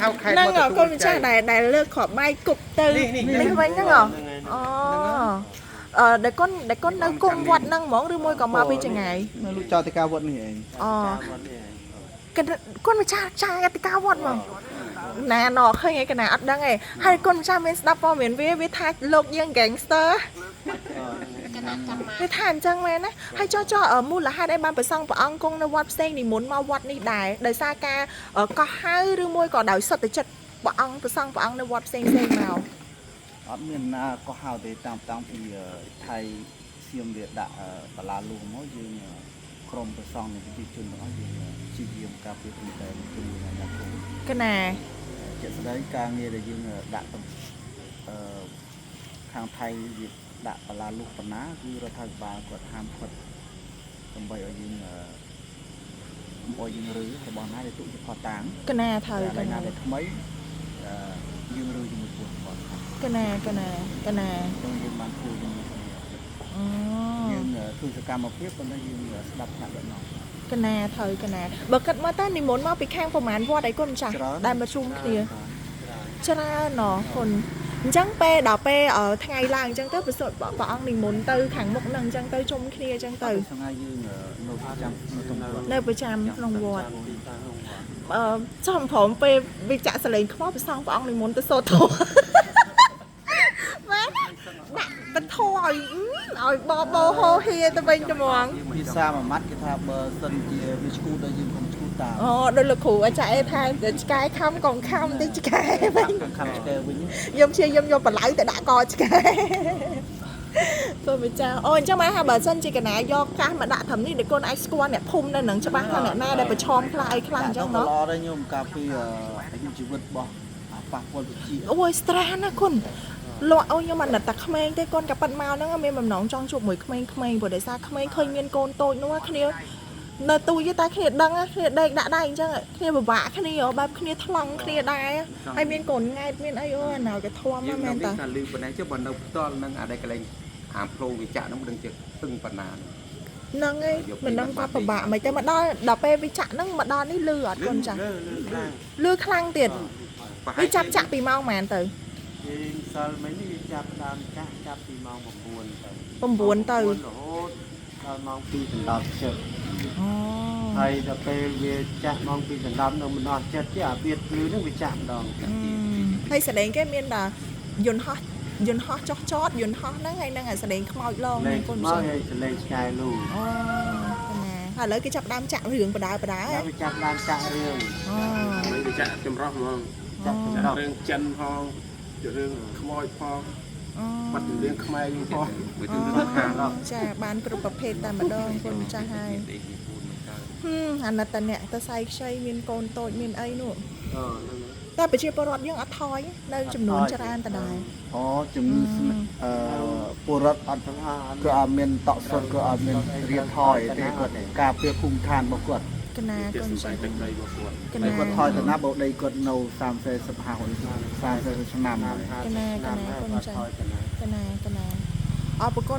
ហៅខេត្ត ហ្នឹង មកទទួល កូនម្ចាស់ដែលដែលលើកគ្រាប់បាយគប់ទៅនេះវិញហ្នឹងហ៎អូអឺដែលកូនដែលកូននៅគុំវត្តហ្នឹងហ្មងឬមួយក៏មកពីចង្ងាយ នៅលោកចៅតិកាវត្តនេះឯង អូកូនម្ចាស់ចាយអតិកាវត្តហ្មងណាណឃើញឯកណាអត់ដឹងឯងហើយកូនម្ចាស់មានស្ដាប់ព័ត៌មានវាវាថាលោកយើង gangster វាថាអញ្ចឹងមែនណាហើយចុះចុះមូលហេតុអីបានប្រសង់ព្រះអង្គគង់នៅវត្តផ្សេងនិមន្តមកវត្តនេះដែរដោយសារការកោះហៅឬមួយក៏ដោយសុទ្ធតែចិត្តព្រះអង្គប្រសង់ព្រះអង្គនៅវត្តផ្សេងផ្សេងមក អត់មានណាក៏ហៅទេតាមតាំងពីថៃសៀមវាដាក់បលាលួងមកយើងក្រុមប្រសង់នៃប្រជាជនទាំងអស់យើងជាយាមការពារព្រំដែនជាមួយនឹងអាជ្ញាធរ កណា ជាក់ស្ដែងការងារដែលយើងដាក់ទៅអឺខាងថៃវាដាក់បលាលុះបណ្ណាគឺរដ្ឋាភិបាលគាត់ហាមឃាត់ដើម្បីឲ្យយើងកុំឲ្យយើងរើរបស់ណាដែលទុកជាផុសតាង កណាត្រូវ តែ កណា ណាដែលថ្មីអឺយើងរើជាមួយពួកគាត់ កណាកណាកណា អញ្ចឹងយើងបានធ្វើជាមួយគ្នា អូ យើងធ្វើសកម្មភាពប៉ុន្តែយើងស្ដាប់ថ្នាក់ដឹកនាំ កណាត្រូវកណាបើគិតមកតើនិមន្តមកពីខាងប្រហែលវត្តអីគុណម្ចាស់ ច្រើន ដែលមកជុំគ្នាច្រើនណគុណអញ្ចឹងពេលដល់ពេលថ្ងៃឡើងអញ្ចឹងទៅប្រសូតព្រះអង្គនិមន្តទៅខាងមុខនឹងអញ្ចឹងទៅជុំគ្នាអញ្ចឹងទៅ ថ្ងៃយើងនៅប្រចាំនៅក្នុងវត្ត នៅប្រចាំក្នុងវត្តអឺចំព្រមពេលវាចាក់សលេងខ្មោះប្រសងព្រះអង្គនិមន្តទៅសូត្រធម៌ មែនដាក់ពធឲ្យឲ្យបបោហោហៀទៅវិញត្មង ភាសាមួយម៉ាត់គេថាបើសិនជាវាឈួតដល់យើងកុំឈួតតាម អូដូចលោកគ្រូអាចារ្យអេថាឆ្កែខំកុំខំតិចឆ្កែវិញ ខំឆ្កែវិញ ខ្ញុំព្យាយាមយកបន្លៅទៅដាក់កឆ្កែ គុណម្ចាស់អូអញ្ចឹងមកថាបើសិនជាកណាយកកាសមកដាក់ត្រឹមនេះដែលគុណអាចស្គាល់អ្នកភូមិនៅនឹងច្បាស់ថាអ្នកណាដែលប្រឈមខ្លះអីខ្លះអញ្ចឹង ក៏ ណោះ ល្អដែរញោមកាលពីអាយុជីវិតរបស់ប៉ះពាល់វិជា អូយ stress ណាគុណលក់អូយខ្ញុំអត់ណិតតែក្មេងទេគុណក៏ប៉ិតមកហ្នឹងមានបំណងចង់ជួបមួយក្មេងៗព្រោះដោយសារក្មេងឃើញមានកូនតូចនោះគ្នានៅទូចទេតែគ្នាដឹងគ្នាដេកដាក់ដៃអញ្ចឹងគ្នាពិបាកគ្នាបែបគ្នាថ្លង់គ្នាដែរហើយមានកូនង៉ែតមានអីអូអាណោក៏ធំ យើង មែនតា នៅនេះថាលឺប៉ុណ្ណេះចុះបើនៅផ្ទាល់នឹងអាដែលកន្លែងអាផ្លូវវិចារហ្នឹងមិនដឹងជាពឹងប៉ុណ្ណា ហ្នឹងឯងមិនដឹងគាត់ពិបាកមិនទេមកដល់ដល់ពេលវាចាក់ហ្នឹងមកដល់នេះលឺអត់គុណចាស់លឺខ្លាំងទៀតវាចាប់ចាក់ពីម៉ោងប៉ុន្មានទៅ គេម្សិលមិញនេះវាចាប់ដើមចាក់ចាប់ពីម៉ោង9ទៅ 9ទៅ រហូតដល់ម៉ោង2ដណ្ដប់ចិត្ត អូ ហើយដល់ពេលវាចាក់ម៉ោង2ដណ្ដប់នៅមិនអស់ចិត្តទេអាវាភ្លឺហ្នឹងវាចាក់ម្ដងទៀត ហើយសលេងគេមានតែយន្តហោះយន្តហោះចោះចតយន្តហោះហ្នឹងហើយនឹងអាសលេងខ្មោចឡង លេង គុណ មក ចាស់ ហើយសលេងឆ្កែលូ អូកណាហើយឥឡូវគេចាប់ដើមចាក់រឿងបដើបដើ ហើយវាចាប់ដើមចាក់រឿង អូ មិនវាចាក់ចម្រោះហ្មង ចាក់ចម្រោះ ចាក់រឿងចិនផងរឿងខ្មោចផង អូ បាត់រឿងខ្មែរយើងផង មួយទៅរឿងខាង ចាបានគ្រប់ប្រភេទតែម្ដងគុណចាស់ហើយហឹមអាណិតតអ្នកទៅសៃខ្ចីមានកូនតូចមានអីនោះ អូហ្នឹង តែប្រជាពលរដ្ឋយើងអត់ថយនៅចំនួនច្រើនដដែល អូជំងឺស្នអឺពលរដ្ឋអត់ ទាំងអស់អត់ ក៏អត់មានតក់សុតក៏អត់មានរៀបថយទេគាត់ការពារភូមិឋានរបស់គាត់ កណា ជា កូនចាស់ សំបីទឹកដីរបស់គាត់ កណា គាត់ថយទៅណាបើដីគាត់នៅ30 40 50 40ឆ្នាំហើយ កណាកណាកូនចាស់ ថយទៅណា កណាកណាអរគុណ